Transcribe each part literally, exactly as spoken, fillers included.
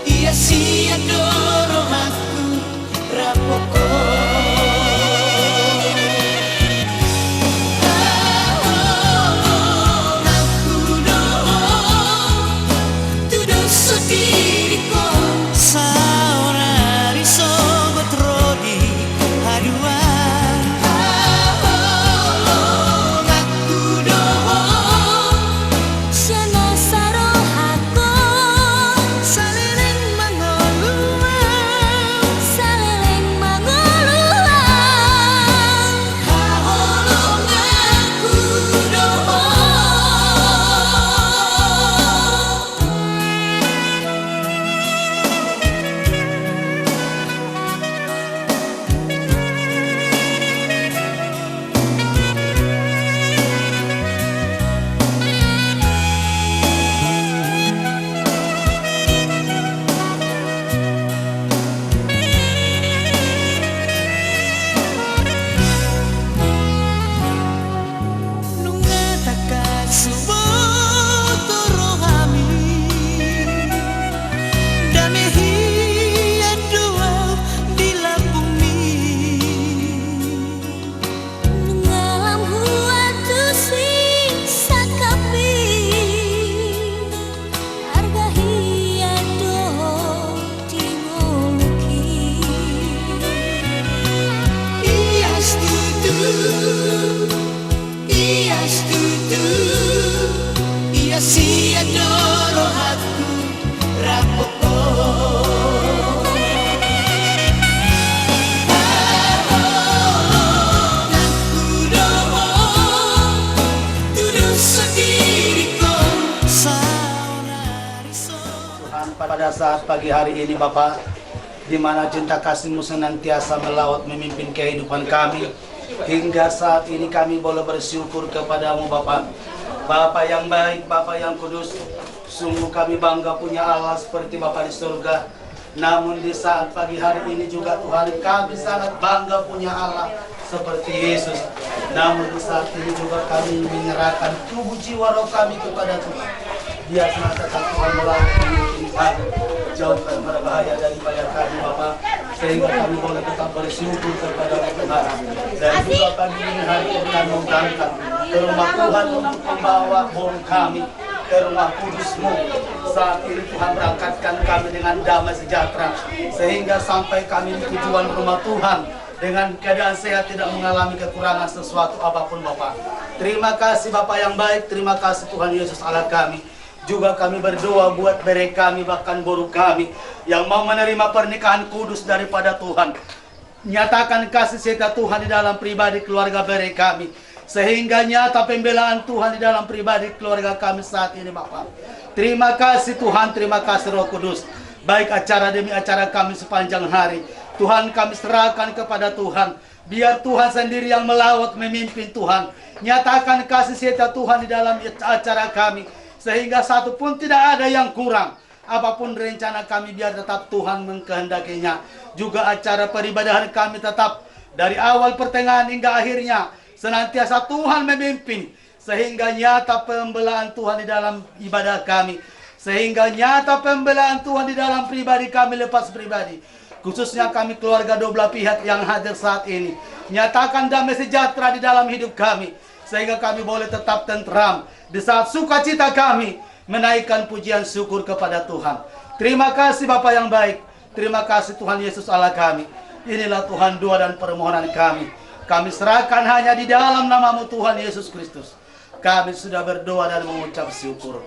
Ia sian do rohangku rap ho. Haholonganku do ho tu dos sotirik on. Saonari sogot ro di haduan. Haholonganku do ho. Sian na sarohangkon. Saleleng mangolu au. Saleleng mangolu au. Haholonganku do ho. Nunga tangkas huboto rohami, dame hian do au di lambungmi. Nunga lam huantusi sangkapmi, arga hian do di ngolungki. Ia tutu, ia tutu, ia sian do rohangku rap ho. Haholonganku do ho tu dos sotirik on. Saonari so- Tuhan, pada saat pagi hari ini, Bapa, di mana cinta kasih-Mu senantiasa melawat memimpin kehidupan kami, hingga saat ini kami boleh bersyukur kepada-Mu, Bapa. Bapa yang baik, Bapa yang kudus, sungguh kami bangga punya Allah seperti Bapa di surga. Namun di saat pagi hari ini juga, Tuhan, kami sangat bangga punya Allah seperti Yesus. Namun di saat ini juga kami menyerahkan tubuh, jiwa, roh kami kepada Tuhan. Biar senantiasa Tuhan melawat memimpin kami, jauhkan mara bahaya daripada kami, Bapa, sehingga kami boleh tetap bersyukur kepada Tuhan. Dan juga pagi ini hari ini kami undangkan ke rumah Tuhan untuk membawa boru kami ke rumah kudus-Mu. Saat ini Tuhan berangkatkan kami dengan damai sejahtera, sehingga sampai kami di tujuan rumah Tuhan dengan keadaan sehat, tidak mengalami kekurangan sesuatu apapun, Bapa. Terima kasih, Bapa yang baik, terima kasih, Tuhan Yesus Allah kami. Juga kami berdoa buat bere kami, bahkan boru kami, yang mau menerima pernikahan kudus daripada Tuhan. Nyatakan kasih setia Tuhan di dalam pribadi keluarga bere kami, sehingga nyata pembelaan Tuhan di dalam pribadi keluarga kami saat ini, Bapa. Terima kasih, Tuhan, terima kasih, Roh Kudus. Baik acara demi acara kami sepanjang hari, Tuhan, kami serahkan kepada Tuhan. Biar Tuhan sendiri yang melawat, memimpin, Tuhan. Nyatakan kasih setia Tuhan di dalam acara kami, sehingga satu pun tidak ada yang kurang. Apapun rencana kami, biar tetap Tuhan mengkehendakinya. Juga acara peribadahan kami tetap dari awal, pertengahan, hingga akhirnya senantiasa Tuhan memimpin, sehingga nyata pembelaan Tuhan di dalam ibadah kami, sehingga nyata pembelaan Tuhan di dalam pribadi kami lepas pribadi. Khususnya kami keluarga dua belah pihak yang hadir saat ini, nyatakan damai sejahtera di dalam hidup kami, sehingga kami boleh tetap tentram di saat sukacita kami menaikkan pujian syukur kepada Tuhan. Terima kasih, Bapa yang baik. Terima kasih, Tuhan Yesus Allah kami. Inilah, Tuhan, doa dan permohonan kami. Kami serahkan hanya di dalam nama-Mu, Tuhan Yesus Kristus. Kami sudah berdoa dan mengucap syukur.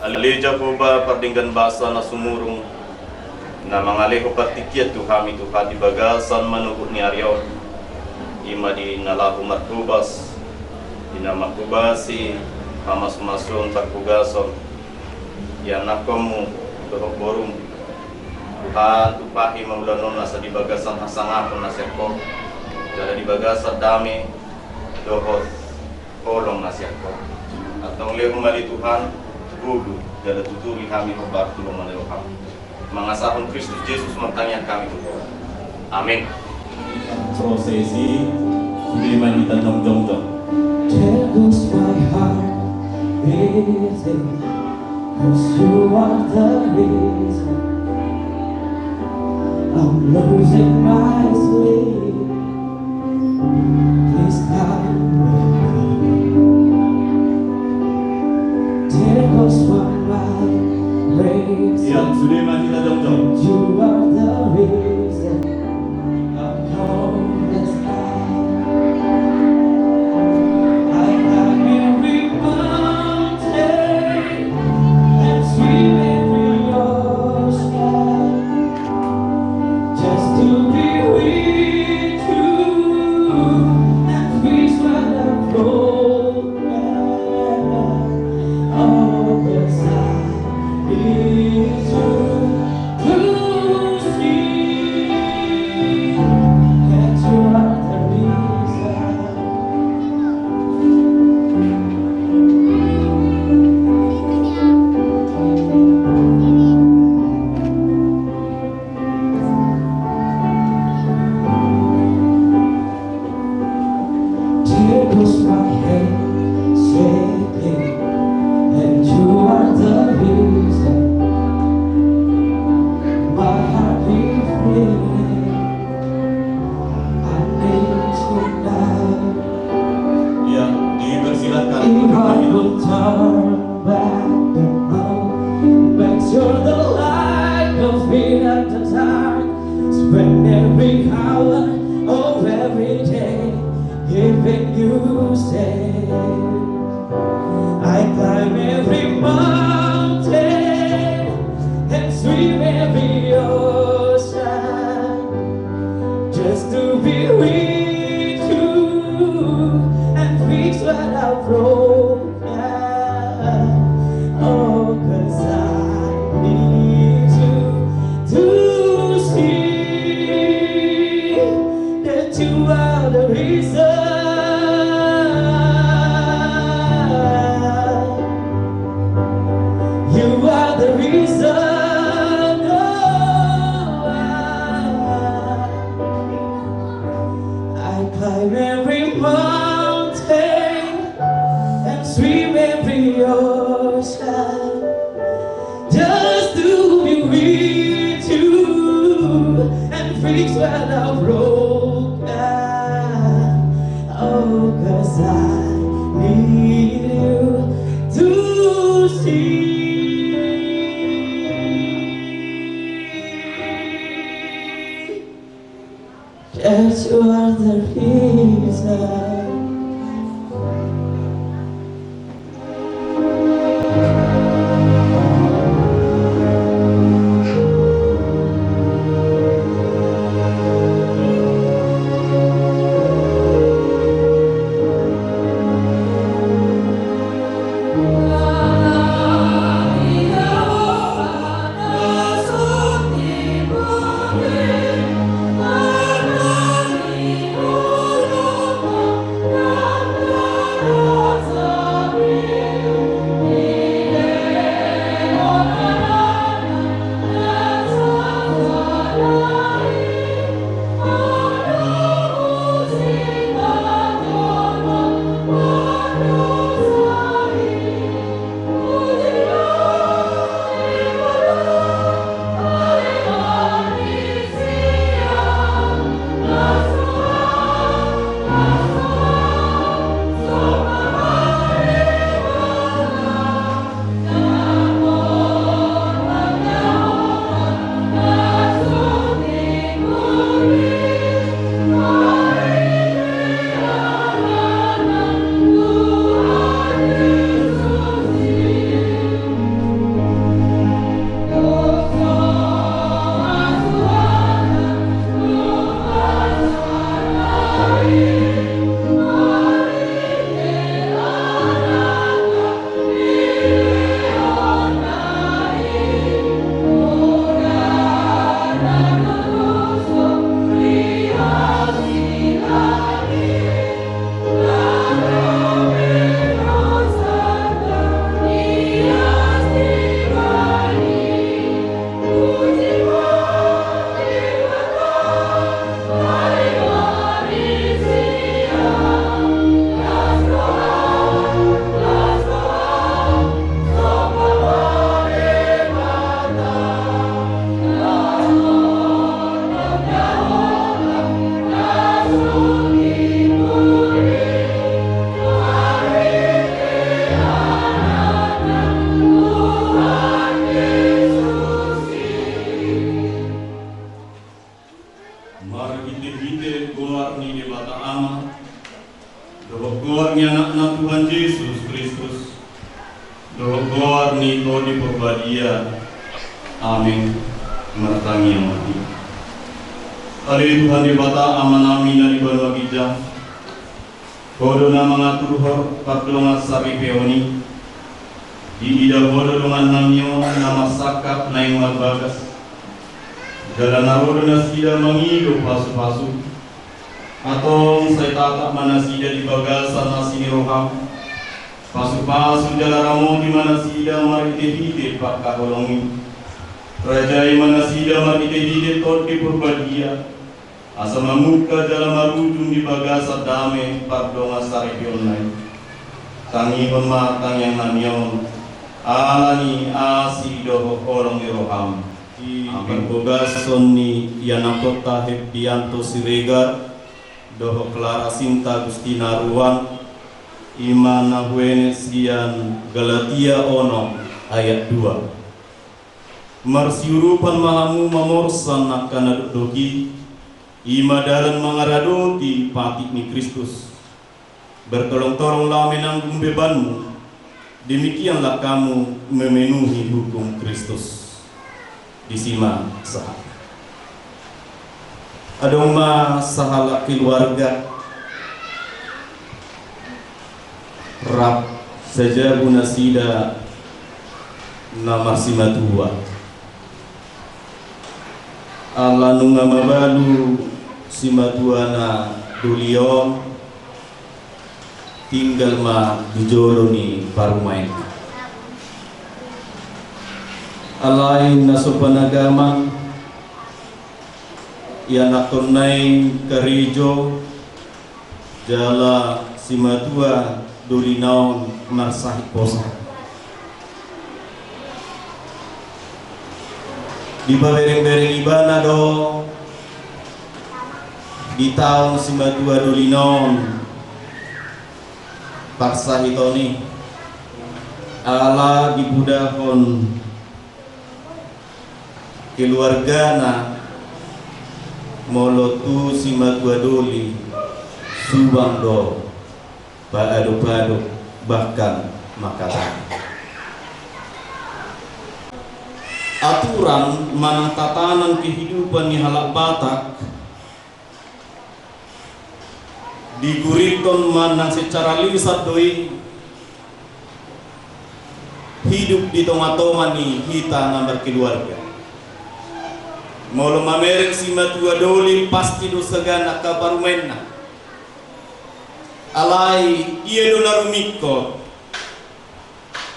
Ale Jahowa, pardenggan basa na sumurung, na mangalehon partingkian tu hami Tuhan di bagasan manogot ni ari on, i ma di na laho marhobas, di na manghobasi pamasumasuon parhobason, ianakhonmu dohot borum. Tuhan, tumpahi ma ulanon asa di bagasan hasangapon na sian Ho, jala di bagasan dame dohot holong na sian Ho. Antong lehon ma ale Tuhan ngolu jala tuturi hami hombar tu lomo ni roham. Mangasahon Kristus Jesus martangiang hami tu Ho. Amin. Prosesi, sude ma hita jongjong. There goes my heart beating, 'cause you are the reason I'm losing my sleep. Please come with me. There goes my mind racing. Ia, sude ma hita jongjong. You are the reason I'm homeless now. I climb every mountain and swim every ocean. Just to be with you and fix what I've broken. Oh, 'cause I need you to see that you are the reason. There goes my head shaking, and you are the reason my heart is bleeding. I need you now. Ia, dipersilakan. If I could turn back the clock, make sure the light goes beyond the dark. Spend every hour of every day giving you say. I climb every mountain and swim every ocean just to be with you and fix what I've broken. Oh, 'cause I need you to see that you are the reason. You are the reason. Oh, I, I climb every mountain and swim every ocean just to be with you and fix what I've broken. Oh, 'cause I need you to see that you are the reason. Kristus, dohot goar ni Tondi Porbadia. Amin. Martangiang ma hita. Ale Tuhan Debata, Amanami na di banua ginjang, Ho do na mangaturhon pardongansaripeon i. Diida Ho do dongannami on na marsangkap naeng marbagas. Jala na ro do nasida mangido pasupasu. Antong sai tatap ma nasida di bagasan asi ni roham. Pasupasu jala ramoti ma nasida marhitehite pangkaholongi. Rajai ma nasida marhitehite Tondi Porbadia. Asa mamungka jala marujung di bagasan dame pardongansaripeonna i. Tangihon ma tangiangnami on, ala ni asi dohot holong ni roham. Amin. Di parbogason ni ianakkonta Heptianto Siregar dohot Clara Sinta Agustina Ruan, i ma na huenet sian Galatia onom ayat dua. Marsiurupan ma hamu mamorsan angka na dokdok i, i ma dalan mangaradoti patik ni Kristus. Bertolong-tolonglah menanggung bebanmu, demikianlah kamu memenuhi hukum Kristus. Disi ma sahat. Adong ma sahalak keluarga rap sajabu nasida na marsimatua. Ala nunga mabalu simatua na doli on, tinggal ma di jolo ni parumaenna. Alai na so panagaman, ianakkonna i karejo, jala simatua dolina on marsahit posa. Dipabereng-bereng ibana do ditaon simatua dolina on parsahiton i, ala dipudahon keluargana molo tu simatua doli, subang do paadop-adop bahkan mangkatai. Aturan manang tatanan kehidupan ni halak Batak diguritkon manang secara lisan do i hidup di tonga-tonga ni hita na markeluarga. Molo mamereng simatua doli, pasti do sagan angka parumaenna. Alai ia do na rumingkot.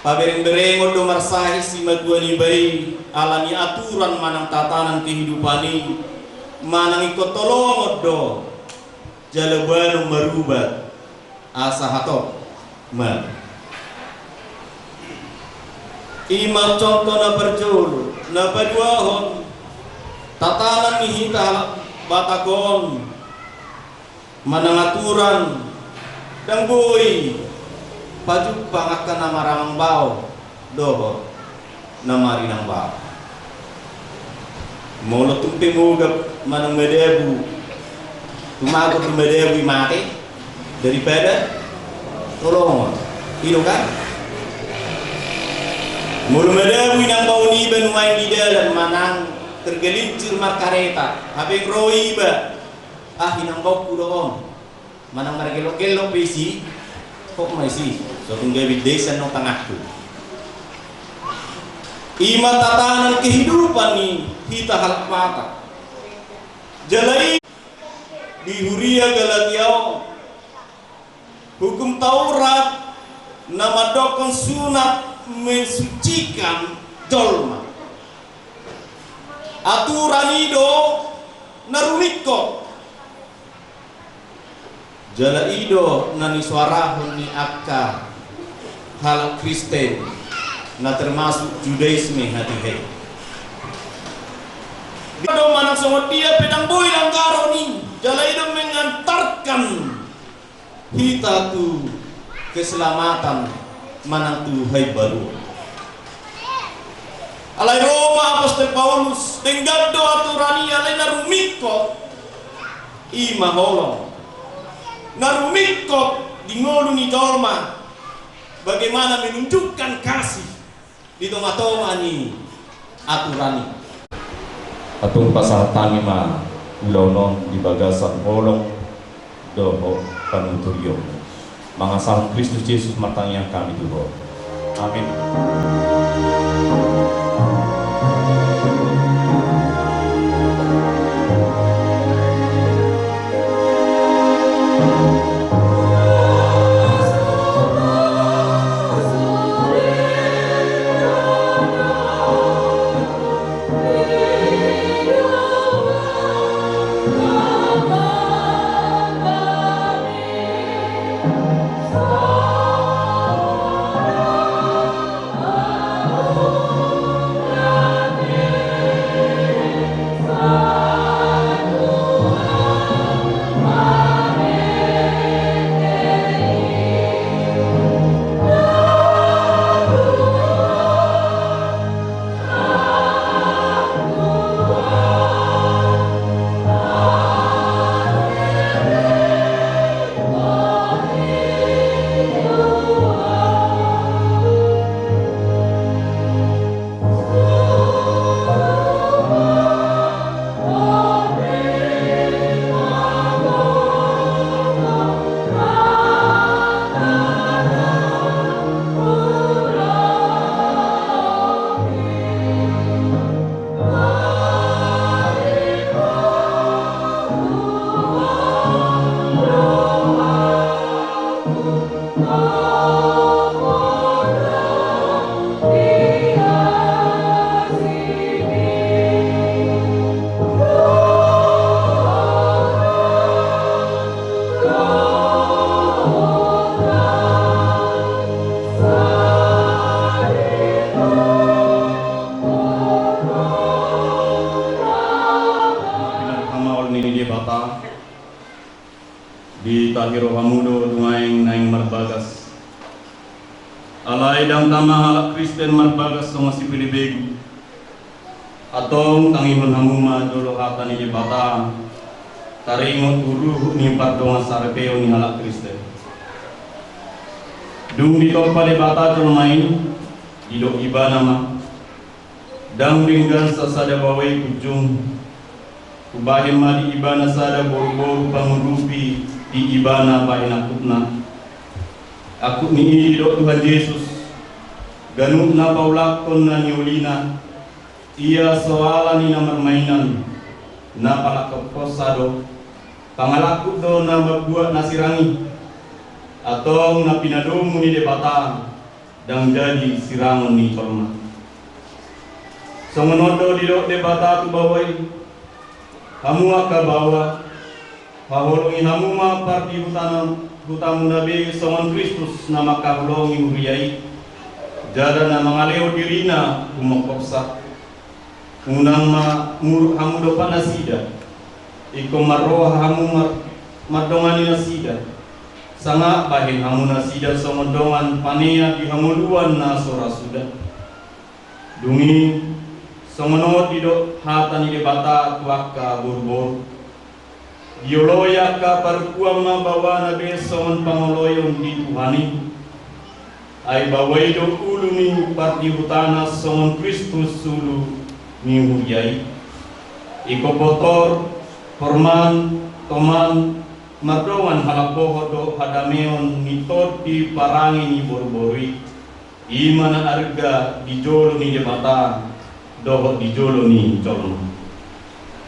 Pabereng-berengon do marsahit simatua niba i, ala ni aturan manang tatanan kehidupan i, manang ingkon tolongon do jala boanon marubat asa hatop ma. I ma contoh na parjolo. Na paduahon, tatanan ni hita halak Batak on manang aturan, ndang boi pajumpang angka na maramang bao dohot na marinang bao. Molo tung pe mogap manang madabu, tumagor do madabu i mate daripada tolongon. I do kan? Molo madabu inang bao niba nuaeng di dalan manang tergelincir markareta, hape ro iba, ah, inang baoku do on. Manang margellok-gellok pe isi, hot ma isi. So tung gabe desa nang tanganku. I ma tatanan kehidupan ni hita halak Batak. Jala i di huria Galatia on, hukum Taurat na mandokkon sunat mensucikan jolma. Aturan i do na rumingkot. Jala i do na nisoarahon ni angka halak Kristen na termasuk Judaisme hatiha i. Dia do manang songon dia pe ndang boi langgaron i, jala i do mengantarkan hita tu keselamatan manang tu haimbaruon. Alai ro ma Apostel Paulus, denggan do aturan i alai na rumingkot i ma holong. Na rumingkot di ngolu ni jolma. Bagaimana menunjukkan kasih di tonga-tonga ni aturan i. Antong pasahat hami ma ulaon on di bagasan holong dohot panuturion. Mangasahon Kristus Jesus martangiang hami tu Ho. Amin. Pinarhamaol ni Debata, ditahi rohamu do dung aeng naeng marbagas. Alai ndang tama halak Kristen marbagas songon sipelebegu. Antong tangihon hamu ma jolo hata ni Debata, taringot tu ruhut ni pardongansaripeon ni halak Kristen. Dung ditompa Debata jolma i, didok Ibana ma, ndang denggan sasada baoa i punjung. Hubahen ma di ibana sada boruboru pangurupi di ibana bahen angkupna. Angkup ni i didok Tuhan Jesus, ganup na paulakhon na niolina, ia so ala ni na marmainan, na palangkapkonsa do, pangalangkup do na mambuat na sirang i. Antong na pinadomu ni Debata, ndang jadi sirangon ni jolma. Songon on do didok Debata tu baoa i, hamu angka baoa, haholongi hamu ma pardihutamuna be songon Kristus na mangkaholongi huria i, jala na mangalehon dirina humongkopsa. Unang ma muruk hamu dompak nasida, ingkon marroha hamu mar-, mardongani nasida, sanga bahen hamu nasida songon dongan panea di hangoluan na so ra suda. Dung i, songon on didok hata ni Debata tu angka boruboru. Dioloi angka parungkuan ma baoana be songon pangoloion di Tuhan i. Ai baoa i do ulu ni pardihutana songon Kristus ulu ni huria i. Ingkon botor, horman, toman, mardongan halambohon dohot hadameon ni tondi parange ni boruboru i. I ma na arga di jolo ni Debata dohot di jolo ni jolma.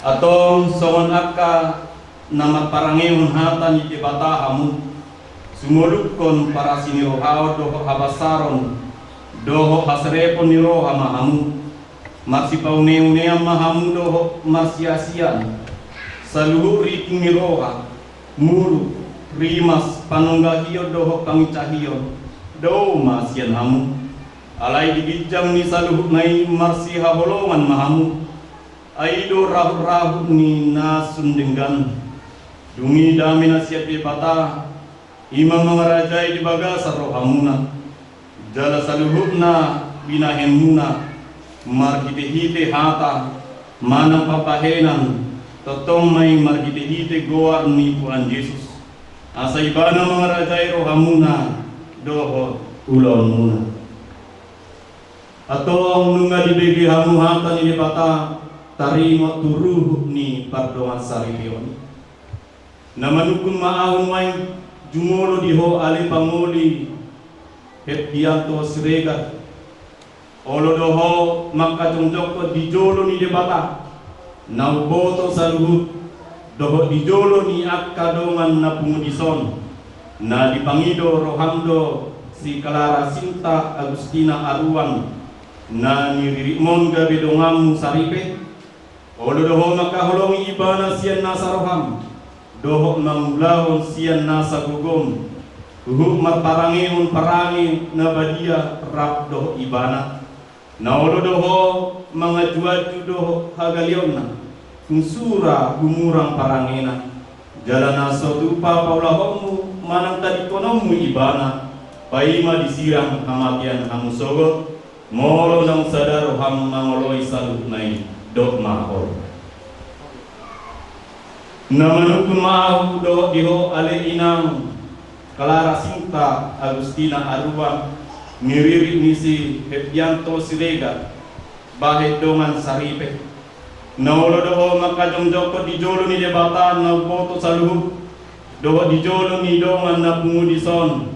Antong songon angka na marparangehon hata ni Debata hamu, sumolukhon parasi ni rohaon dohot habasaron dohot haserepon ni roha ma hamu. Marsipauneunean ma hamu dohot marsiasian, saluhut riting ni roha, muruk, rimas, panunggahion dohot panginsahion, dao ma sian hamu. Alai di ginjang ni saluhutna i marsihaholongan ma hamu. Ai i do rahut-rahut ni na sun denggan. Dung i dame na sian Debata, i ma mangarajai di bagasan rohamuna. Jala saluhutna binahenmuna, marhite-hite hata, manang pambahenan, tongtong ma i marhite-hite goar ni Tuhan Jesus. Asa ibana mangarajai rohamuna, dohot Ulaonmuna. Antong nunga dibege hamu hata ni Debata, taringot tu ruhut ni pardongan saripe on. Na manungkun ma ahu nuaeng jumolo di ho ale pangoli Hepdianto Siregar. Olo do ho mangkajongjongkon di jolo ni Debata na umboto saluhut, dohot di jolo ni angka dongan na pungu dison, na dipangido roham do si Clara Sinta Agustina Aruan, na niriritmon gabe donganmu saripe. Olo do ho mangkaholongi ibana sian nasa roham, dohot mangulahon sian nasa gogom, huhut marparangehon parange na badia rap dohot ibana. Na olo do ho mangajuaju dohot hagaleonna, tung sura humurang parangena, jala na so tupa paulahonmu manang tadingkononmu ibana, paima disirang hamatean hamu sogot, molo naung sada roham mangoloi saluhutna i, dok ma olo. Na manungkun ma ahu dohot di ho ale inang Clara Sinta Agustina Aruan, niririt ni si Hepdianto Siregar, bahen dongan saripe. Na olo do ho mangkajongjongkon di jolo ni Debata na umboto saluhut, dohot di jolo ni dongan na pungu dison,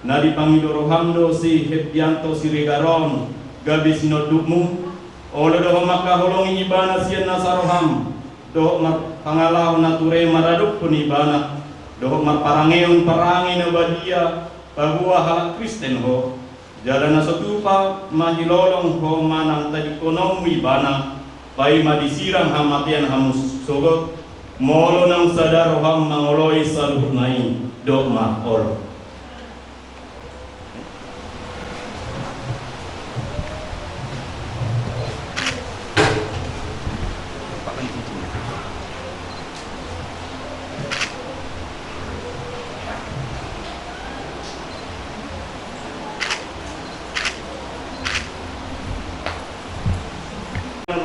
na dipangido roham do si Hepdianto Siregar on gabe sinondukmu. Olo do ho mangkaholongi ibana sian nasa roham, dohot marpangalaho na ture maradophon ibana, dohot marparangehon parange na badia paboa halak Kristen ho. Jala na so tupa mangilolong ho manang tadingkononmu ibana, paima disirang hamatean hamu sogot, molo naung sada roham mangoloi saluhutna i, dok ma olo.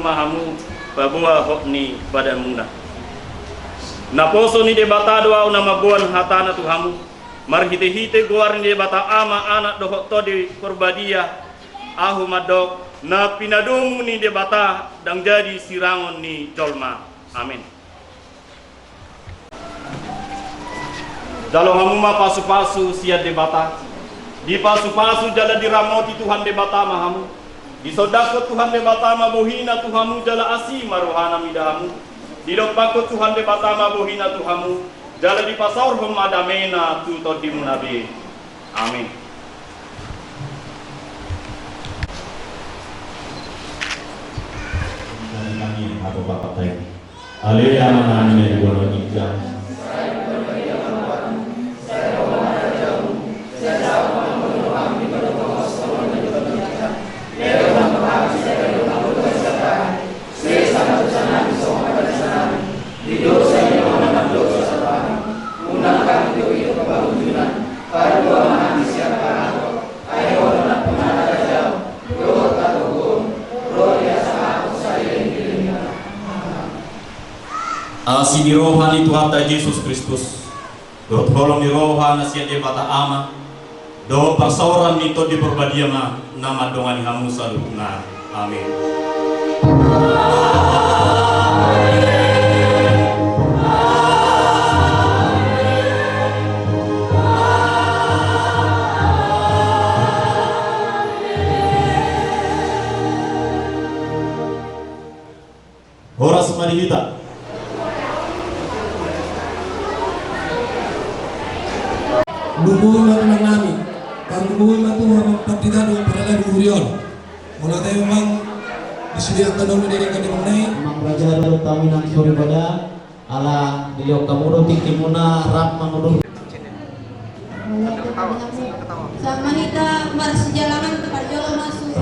Ma hamu paboa hot ni badanmuna. Naposo ni Debata do ahu na mamboan hatana tu hamu, marhitehite goar ni Debata Ama, Anak dohot Tondi Porbadia, ahu mandok, na pinadomu ni Debata ndang jadi sirangon ni jolma. Amen. Jalo hamu ma pasupasu sian Debata. Dipasupasu jala diramoti Tuhan Debata ma hamu. Disondangkon Tuhan Debata ma bohina tu hamu jala asi ma rohana mida hamu. Didompakkon Tuhan Debata ma bohina tu hamu jala dipasaorhon ma damena tu tondimuna be. Amen. Dari kami, Bapak, Bapak, Ale Ama nami na di banua ginjang. Asi ni roha ni Tuhanta Jesus Kristus, dohot holong ni roha na sian Debata Ama, dohot parsaoran ni Tondi Porbadia ma na mandongani hamu saluhutna. Amen. Horas ma di hita. Lumobi ma tulang nami, parlumobi ma Tuhan, pandita dohot parhalado di huria on. Molo tahe memang di sude angka na uli di denggan di bangsa i. Memang raja dohot hami nang soripada, ala dilehon hamu do tingkimuna rap mangudur. Sama hita marsijalangan tu parjolo masuk.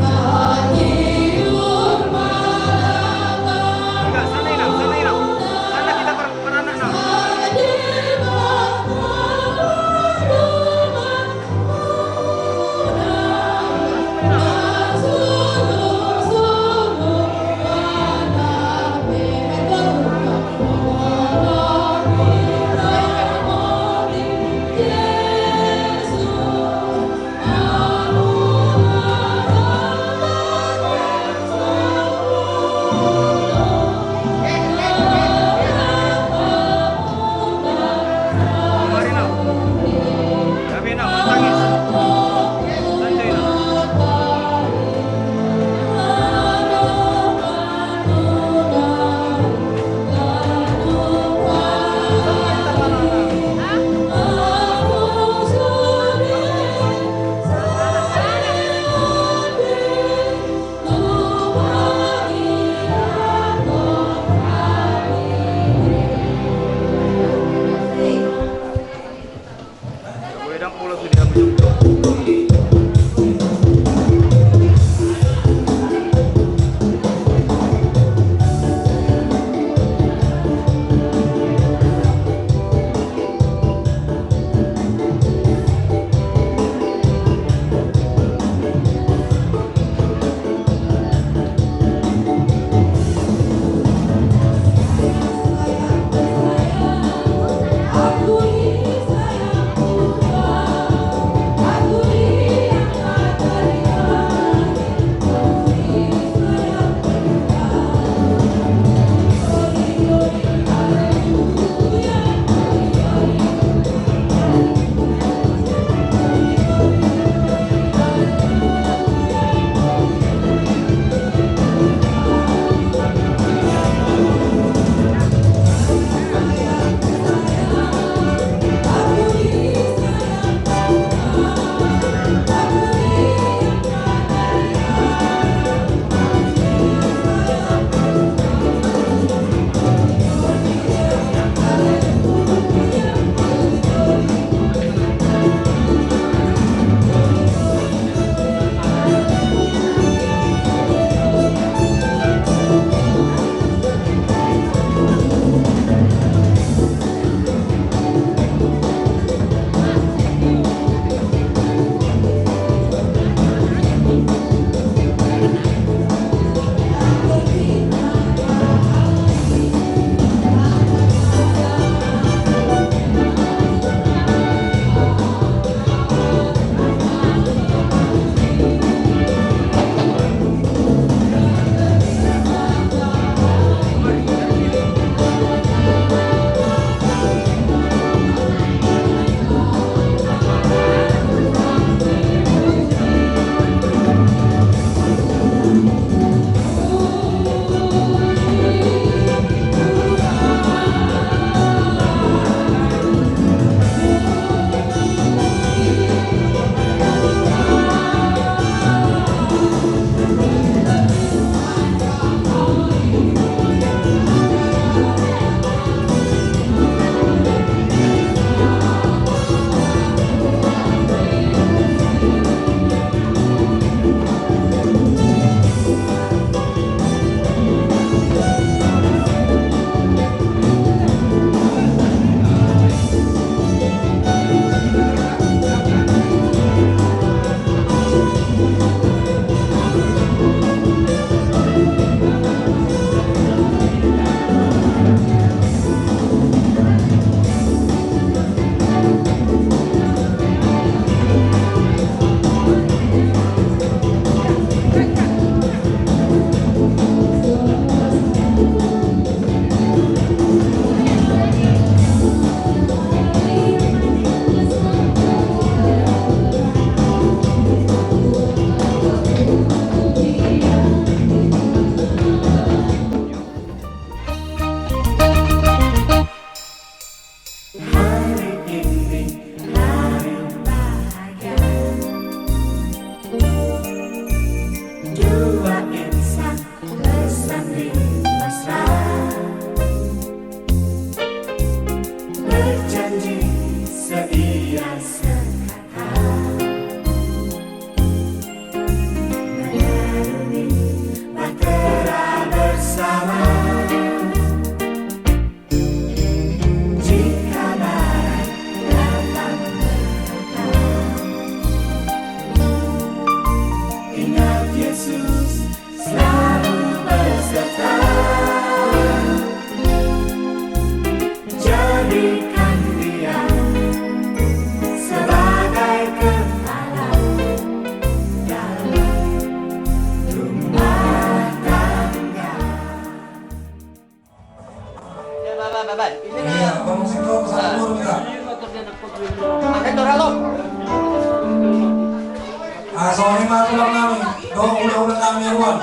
Oh, ula-ula nami aruan.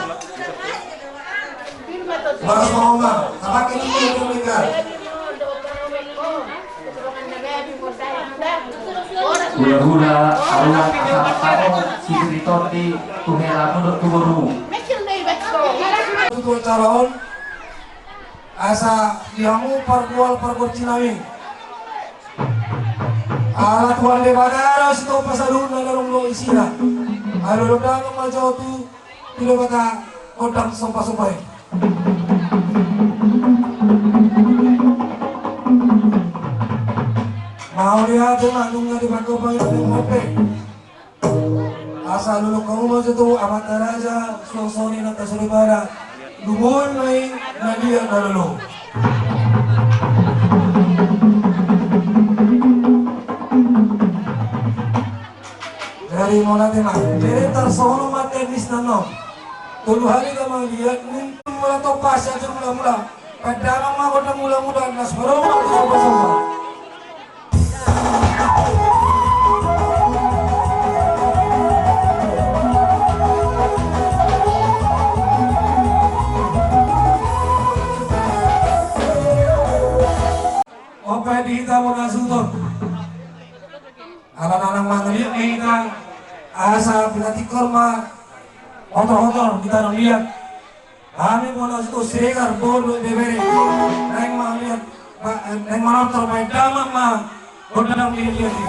Bagas mama, tapakai ni dia mereka. Hula-hula aruan, asa tabo sisiritondi tu helamu dohot tu borumu. Tutu acara on, asa di hamu pargual pargonsi nami. Ala Tuhan Debata do sitompa saluhutna na adong do isina. Alu do damang ma jo tu Debata gondang somba-somba i. Mauliate ma nunga dipangkopang i na dengmope. Asa lulung hamu ma jo tu amanta raja, suang songon i inanta soripada. Luboi ma i na liat na lolo. Jadi mauliate ma. Jadi tarsongon ma teknis na on. Tolu hali do mangaliat, nunga mula topas aja mula-mula. Pada ma gondang mula-mula, nas baru ma tu somba-somba. Ope di hita bona suhut on. Ala na naeng mangaliat ma hita, asa pinatingkor ma hotor-hotor hita na liat. Hami bona suhut Siregar, boru dohot ibebere, naeng mangaliat, ba-, eh, naeng manortor bahen damang ma gondang mangaliat i.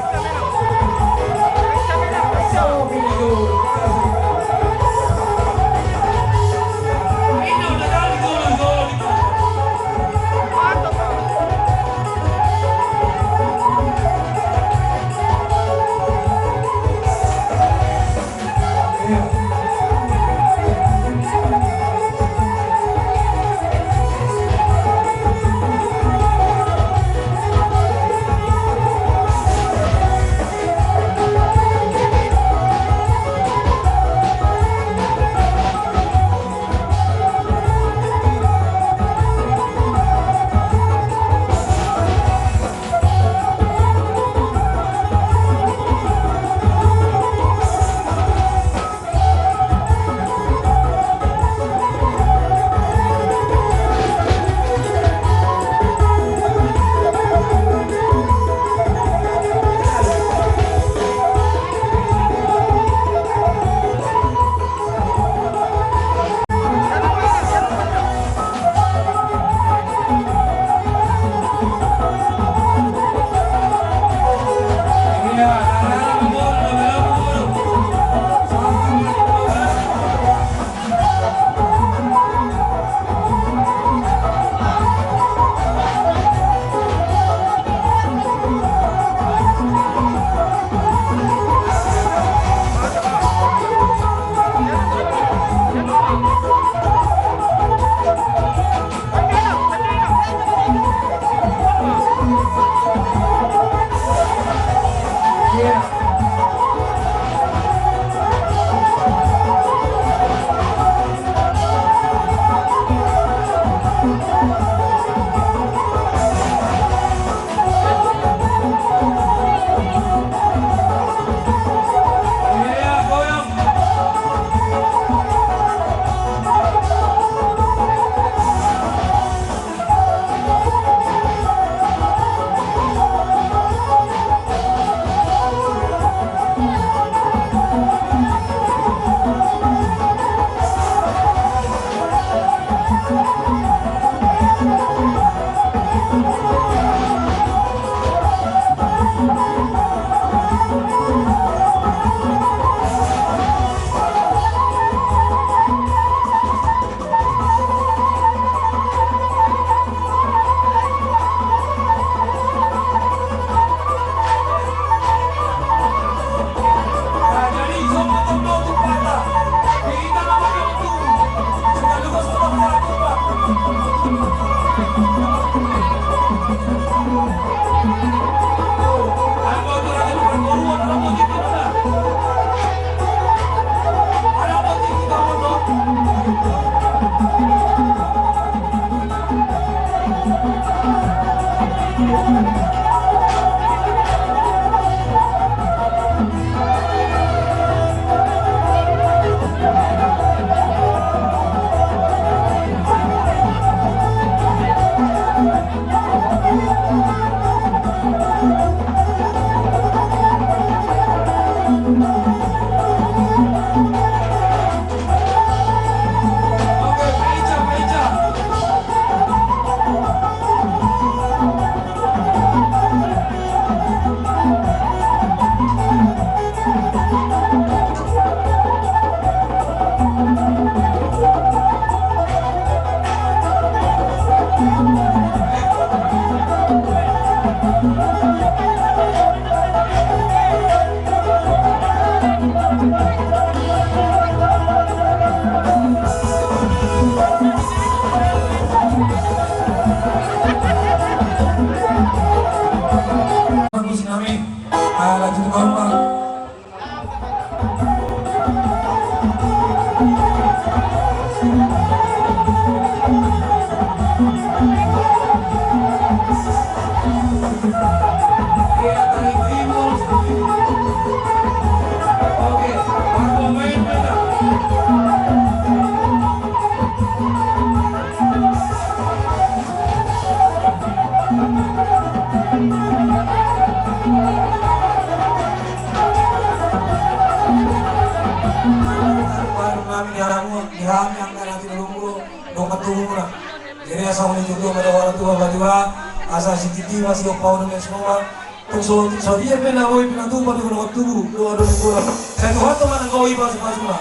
Hami di haramu, di hami angka na tinulungmu, dohot tubu muna. Jadi asa uli tubu ma dohot tubu ma dua, asa sititi ma si opa unu mes mama. Tung so, so dia pe na boi pinatupa di dohot tubu, dohot tubu. Sai Tuhan tu manang kau ipas pasuna.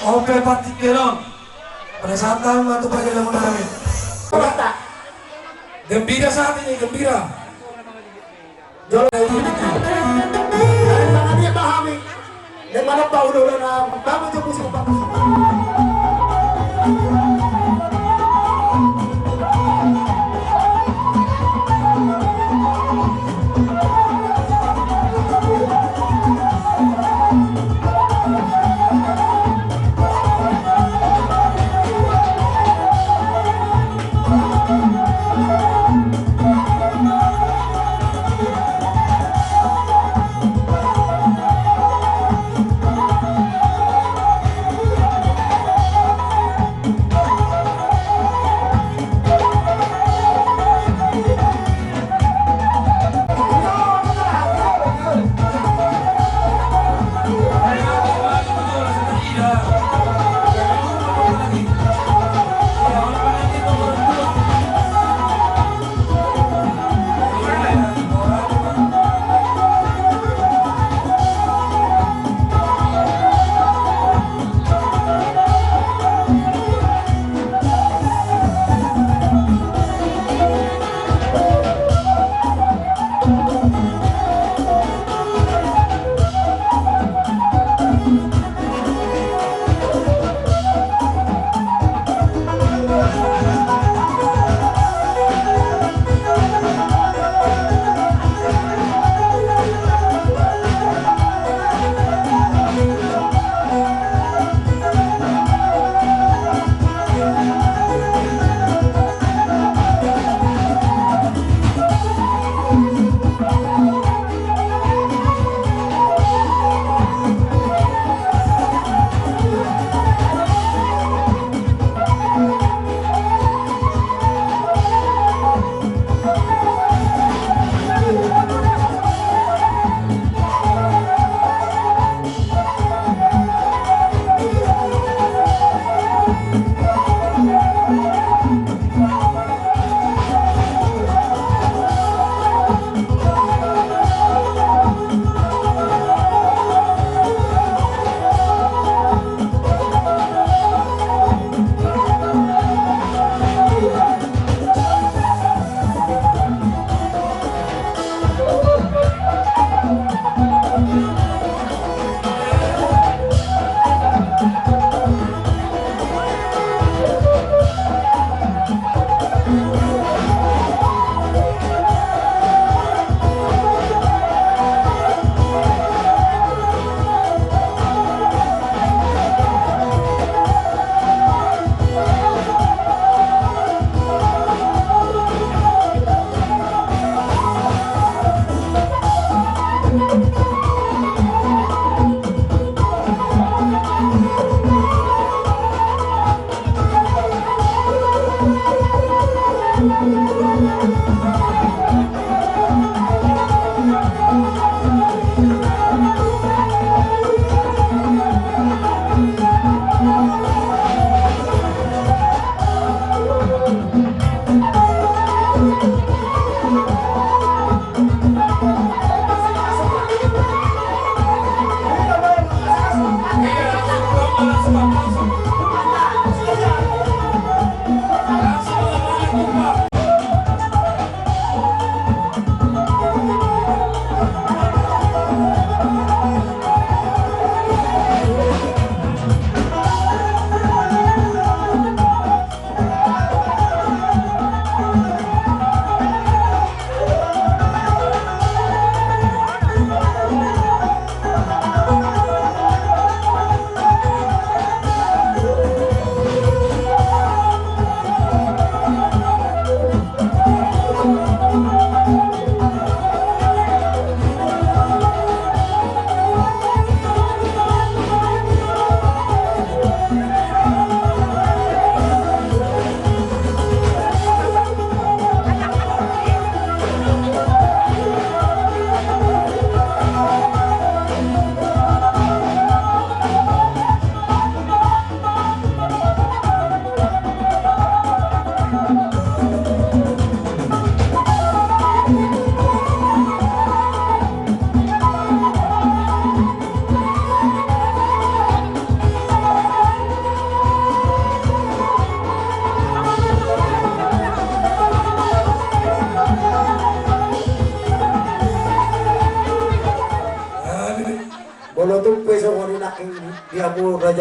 Ope patik kedong. Pada saat tahu ma tu pagi lemon nami. Gembira saat ini, gembira. Jolo. Dari mana dia pahami? Dari mana Paulus na bangun tubuh sempat.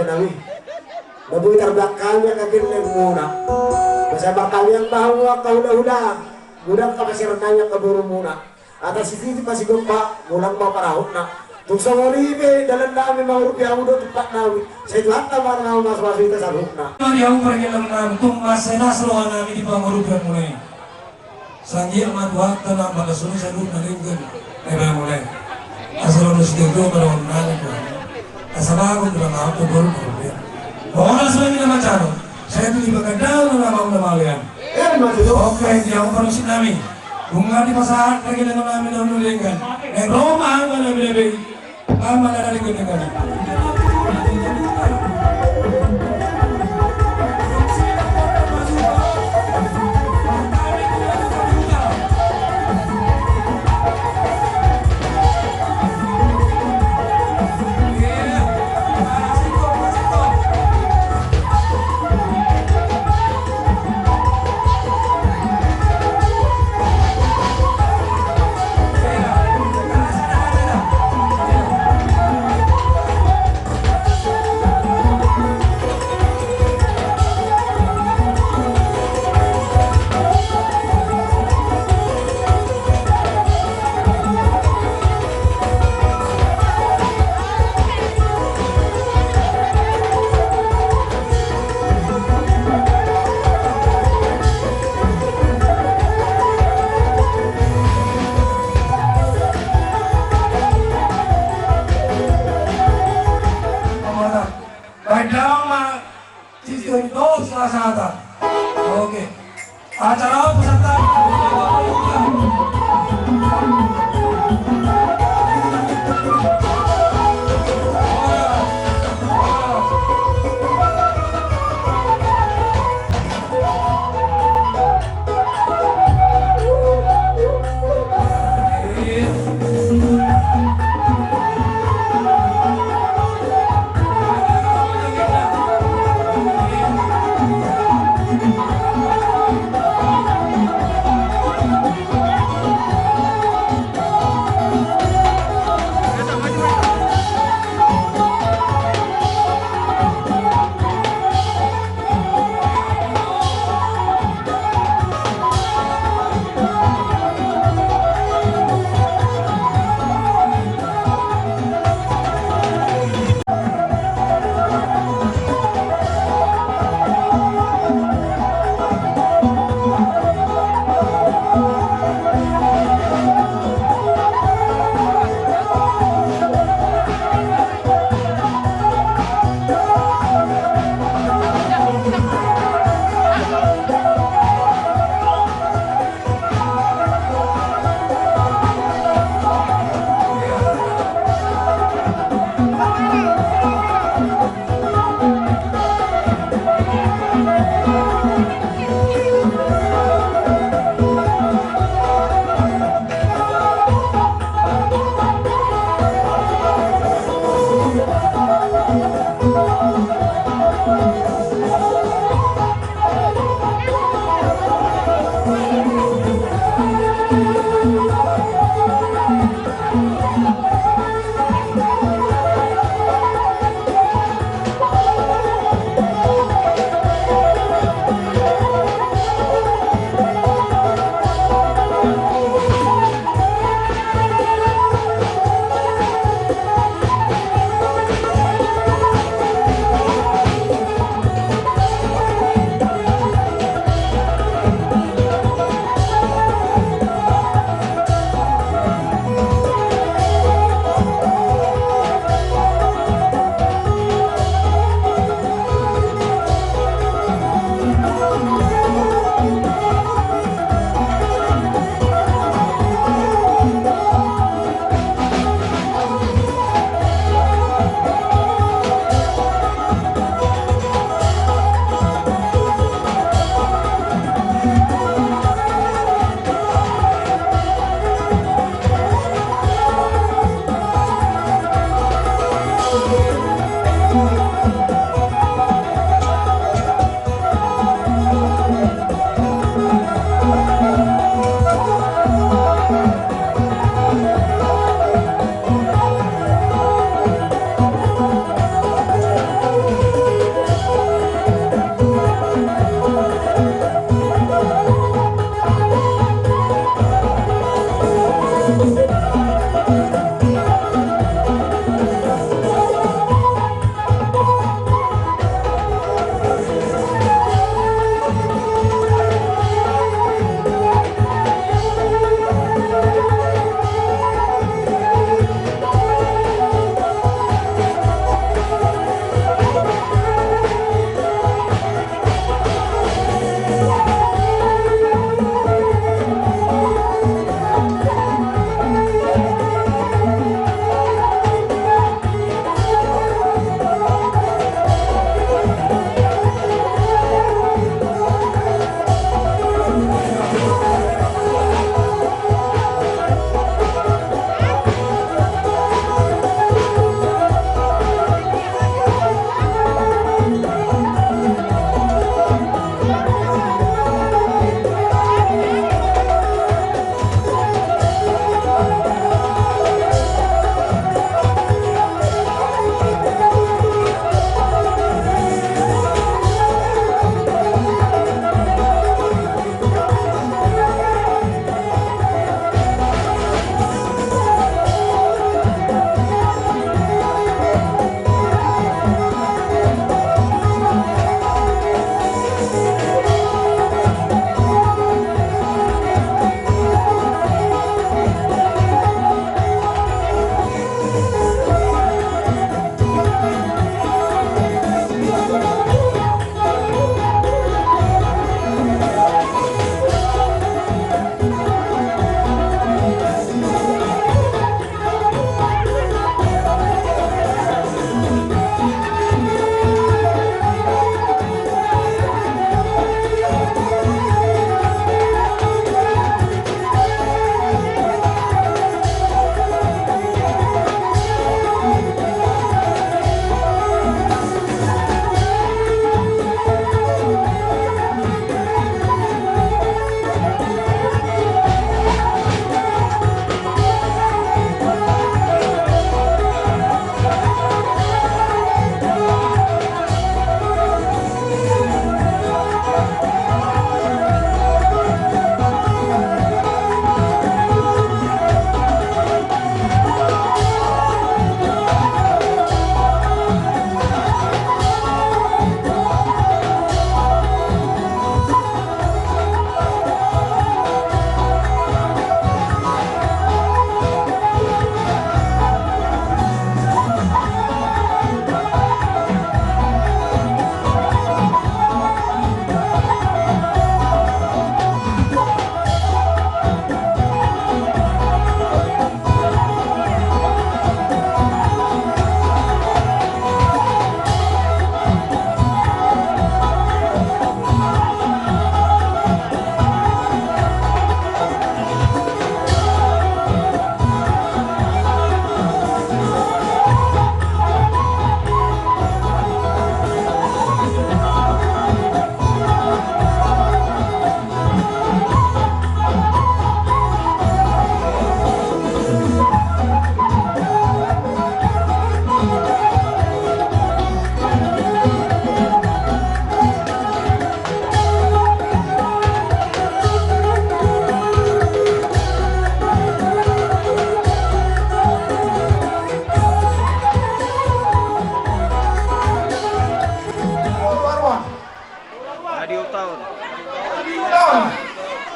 Nami. Na boi tarbangkali angka gellengmuna. Masa bangkali angka hula-hula. Godang angka parsernai angka borumuna. Atas sititi pasigompa, mulak ma parahutna. Tung songon i pe dalan nami mangurupi hamu do tumpak nami. Sai Tuhanta ma na mamasu-masu hita saluhutna. Mari hamu pargelleng nami, tung mansai las roha nami di pangurupion muna i. Sai anggiat ma Tuhanta na mangasuli saluhutna denggan. Asa ro do sitio ma dohonon nami tu hamu. Asa bagot do na mangurupi. Horas ma hami na manjalo. Sai tu di pagandaon na mauliate. Oke, di hamu parmusik nami. Nunga dipasahat lagi dengan nami na ulu denggan. Neng Roma angka nami na bei. Ama na denggan-denggan. Baen damang ma. Sisihon dos na sata. Oke. Acara on peserta.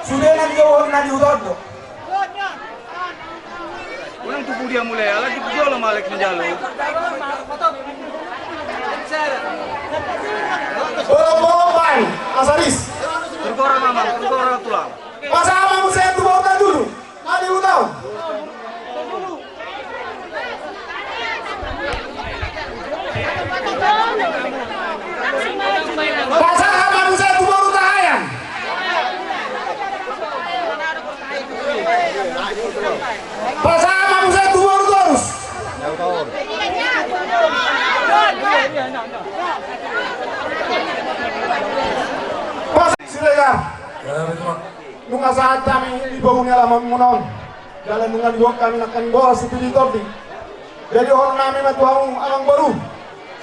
Sude na dijou on na di huta on do. Unang tubu dia mulai, ala di jolo malek menjalo. Bolong-bolong pan, asaris. Turgora mamang, turgora tulang. Pasa mamang saya tu bawah dulu. Mari utau. Pasa mamang saya tu bawah tahayan. Pasa mamang saya tu bawah terus. Pasa Siregar. Nunga sahat hami di boru ni alaman muna on. Jala nunga diboan hami nangkin boras sipir ni tondi. Jadi dohonon nami ma tu hamu amang boru.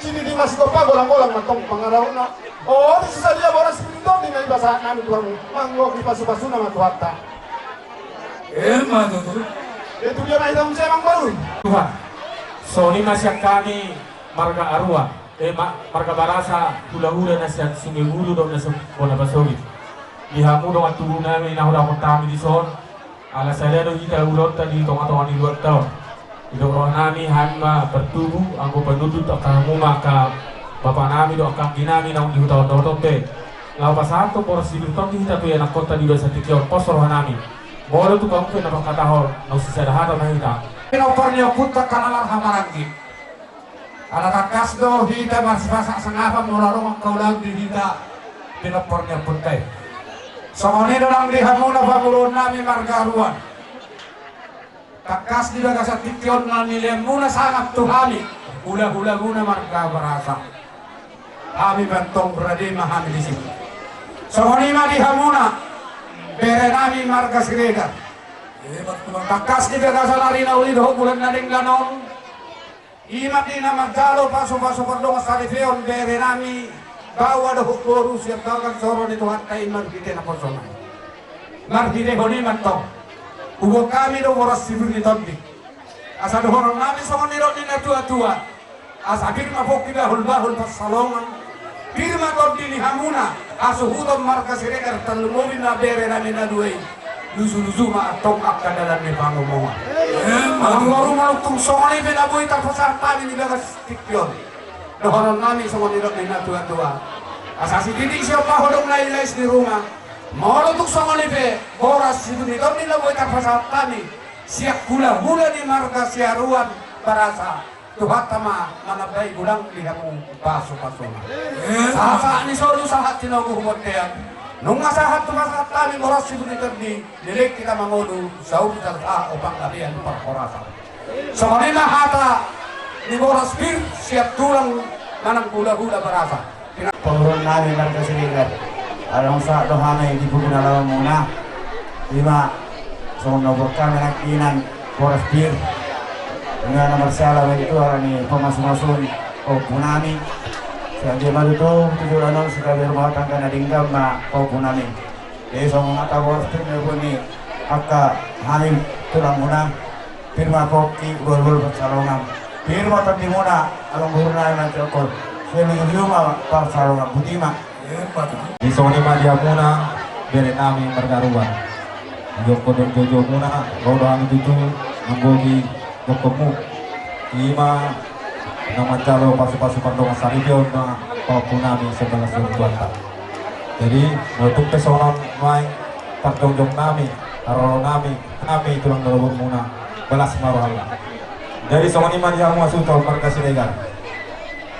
Sititi ma sigompa, golang-golang ma tong pangarahutna. O, di sisa dia boras sipir ni tondi na dipasahat nami tu hamu. Manggohi pasu-pasuna ma Tuhanta. Emma tutu. Itu dia ma hita muse amang boru. Tuhan. Songon i ma sian hami marga Aruan. Eh, ma-, marga Barasa, hula-hula na sian Sungai Hulu dohot na sian Bona Pasogit. Di hamu dongan tubu nami na hudahon hami dison. Ala sada do hita ulaonta di tonga-tonga ni luatta on. Didok roha nami hami ma bertubu, anggo panundun tu angka hamu ma angka bapa nami dohot angka anggi nami naung di huta on dohot on pe. Laho pasahathon boras sipir ni tondi hita tu ianakhonta di bagasan tingki on, pos roha nami. Molo tung hamu pe na mangkatahon, naung sisada hata ma hita. Pinompar ni ompunta angka na marhaha maranggi. Ala tangkas do hita marsipasahat sangapan molo adong angka ulaon di hita pinompar ni ompunta i. Songon i do nang di hamu na pamoruon nami marga Aruan. Tangkas di bagasan tingki on na nilehonmuna sangap tu hami hula-hulamuna marga Barasa. Hami pe antong rade ma hami disi. Songon i ma di hamuna bere nami marga Siregar. Tangkas di bagasan ari na uli dohot bulan na denggan on. I ma di na manjalo pasu-pasu pardongansaripeon bere nami, baoa dohot boru sian bagas joro ni Tuhanta i marhite naposona. Marhitehon i ma antong huboan hami do boras sipir ni tondi. Asa dohonon nami songon nidok ni na tua-tua. Asa pir ma pongki bahul-bahul pansalongan. Pir ma tondi ni hamuna, hasuhuton marga Siregar, tarlumobi ma bere nami na dua i. Luju-luju ma antong angka dalan ni pangomoan. Emma. Amang boru, molo tung songon i pe na boi tarpasahat hami di bagas tingki on. Dohonon nami songon nidok ni na tua-tua. Asa sititi siompa hodong na ilais ni ruma. Molo tung songon i pe boras sipir ni tondi na boi tarpasahat hami sian hula-hula ni marga Siaruan Barasa. Tuhanta ma manambai godang di hamu pasu-pasuna. Sahat-sahat ni solu sahat tinogu hubontean. Nunga sahat tu pasahat hami boras sipir ni tondi, leleng hita mangolu, saur jala sahat ompung gabe tu parhorasan. Songon i ma hata ni boras pir sian tulang manang hula-hula Barasa. Pamoruon nami marga Siregar. Adong sahat do hami di buku na laho muna. Ima songon na uboan hami nangkinan boras pir. Ima na marsiala ma i tu ala ni pamasu-masu ni pahompu nami. Sai dia ma tutu tu joloan on sai gabe rumah tangga na denggan ma pahompu nami. Jadi songon hata boras pir na diboan ni angka hami tulang muna. Pir ma pongki, bahul-bahul pansalongan. Pir ma tondimuna, amang boru nami na tiokol. Sai luju-luju ma pansalongan, boti ma. Di songon i ma di hamuna bere nami marga Aruan. Di jolo ni joujou muna, ro do hami tutu manggohi jongkonmu. Ima na manjalo pasu-pasu pardongansaripeon ma pahompu nami sian bagas joro ni Tuhanta. Jadi molo tung pe songon on nuaeng parjongjong nami, haroro nami, hami tulang na lobor muna, balas ma rohamu. Jadi songon i ma di hamu hasuhuton marga Siregar.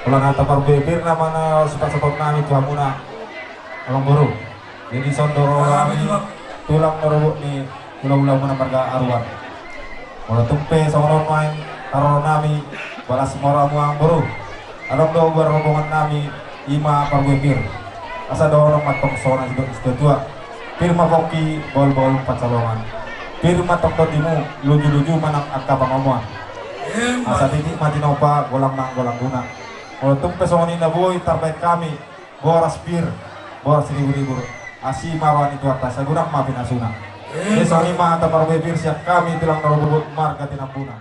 Holan hata parbue pir nama na sipasahon nami tu hamuna, amang boru. Jadi songon on do roha nami tulang na lobor ni hula-hula muna marga Aruan. Molo tung pe songon on nuaeng haroro nami, balas ma rohamu amang boru. Adong do buat rombongan nami, ima parbue pir. Asa dohonon ma antong songon na nidok ni situa-tua. Pir ma pongki, bahul-bahul pansalongan. Pir ma antong tondimu, luju-luju ma nang angka pangomoan. Asa titik ma tinompa, golang nang golang guna. Molo tung pe songon i na boi tarbaen hami boras pir, boras ribur-ribur. Asi ma roha ni Tuhanta, sai godang ma pinasuna. Jadi songon i ma hata parbue pir sian hami tulang na lobor marga Tinambunan.